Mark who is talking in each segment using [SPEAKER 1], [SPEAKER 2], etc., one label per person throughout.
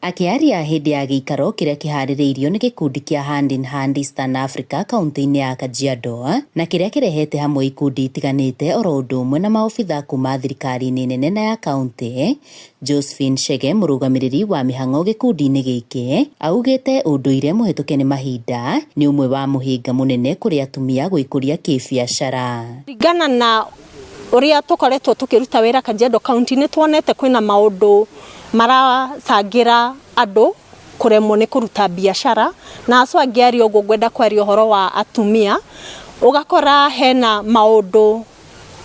[SPEAKER 1] Akĩaria hĩndĩ ya gĩikaro kĩrĩa kĩharĩrĩirio nĩ gĩkundi kĩa Hand in Hand Eastern Africa kaunti-inĩ ya Kajiado na kĩrĩa kĩrehete hamwe ikundi itiganĩte oro ũndũ ũmwe na maobitha kuma thirikari-inĩ nene na ya kaunti, Josephine Chege mũrũgamĩrĩri wa mĩhang'o gĩkundi-inĩ gĩkĩ augĩte ũndũire mũhetũke nĩ mahinda nĩ ũmwe wa mũhĩnga mũnene kũrĩ atumia gwĩkũria kĩbiacara.
[SPEAKER 2] Kũringana na ũrĩa tũkoretwo tũkĩruta wĩra Kajiado County nĩ tuonete kwĩna maũndũ maracangĩra andũ kũremwo nĩ kũruta biacara na acio ngĩaria ũguo ngwenda kwaria ũhoro wa atumia, ũgakora hena maũndũ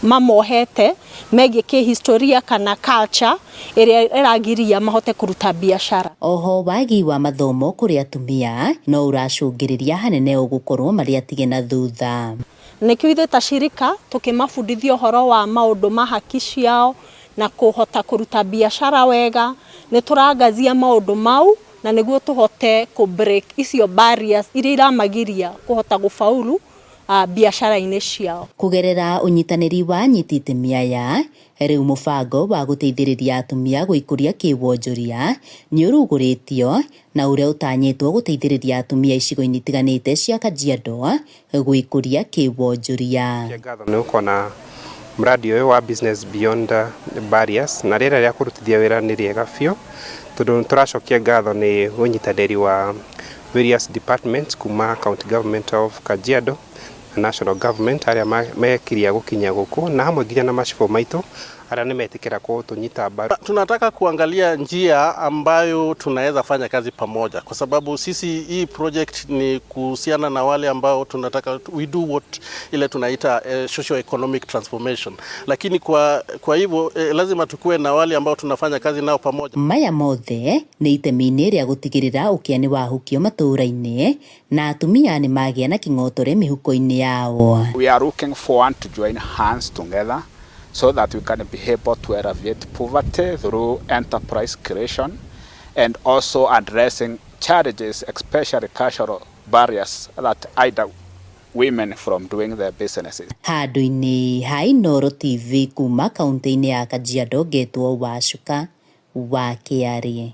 [SPEAKER 2] mamohete megiĩ kĩhistoria kana culture ĩrĩa ĩragiria mahote kũruta biacara.
[SPEAKER 1] Oho wagi wa mathomo kũrĩ atumia no ũracũngĩrĩria hanene ũgũkorwo marĩ atige na thutha.
[SPEAKER 2] Nĩkĩo ithuĩ ta shirika tũkĩmabundithia ũhoro wa maũndũ ma haki ciao na kũhota kũruta biacara wega, nĩ tũrangazia maũndũ mau na nĩguo tũhote kũ break icio barriers iria iramagiria kũhota gũbaulu biacara-inĩ ciao.
[SPEAKER 1] Kũgerera ũnyitanĩri wa anyiti itemi aya, rĩu mũbango wa gũteithĩrĩria atumia gwĩkũria kĩwonjoria nĩ ũrugũrĩtio na ũrĩa ũtanyĩtwo gũteithĩrĩria atumia icigo-inĩ itiganĩte cia Kajiado gwĩkũria kĩwonjoria.
[SPEAKER 3] Ngatho nĩ gũkorwo na mradi ũyũ wa Business Beyond Barriers na rĩera rĩa kũrutithia wĩra nĩ rĩega biũ tondũ nĩ tũracokia ngatho nĩ ũnyitanĩri wa various departments kuma county government of Kajiado na national government arĩa mekiria gũkinya gũkũ na hamwe nginya na macibũ maitũ arĩa nĩ metĩkĩra kũtũnyita mbaru.
[SPEAKER 4] Tunataka kuangalia njia ambayo tunaweza fanya kazi pamoja, kwa sababu sisi hii project ni kuhusiana na wale ambao tunataka we do what ile tunaita socio economic transformation, lakini kwa hivyo lazima tukuwe na wale ambao tunafanya kazi nao pamoja.
[SPEAKER 1] Maya mothe nĩ itemi-inĩ rĩa gũtigĩrĩra ũkĩa nĩ wahukio matũũra-inĩ na atumia nĩ magĩa na kĩng'otore mĩhuko-inĩ yao.
[SPEAKER 5] We are looking forward to join hands together so that we can be able to alleviate poverty through enterprise creation and also addressing challenges, especially cultural barriers that hinder women from doing their businesses.
[SPEAKER 1] Handũ-inĩ ha Inooro TV kuma kaunti-inĩ ya Kajiado ngetwo Wacuka wa Kĩarĩ.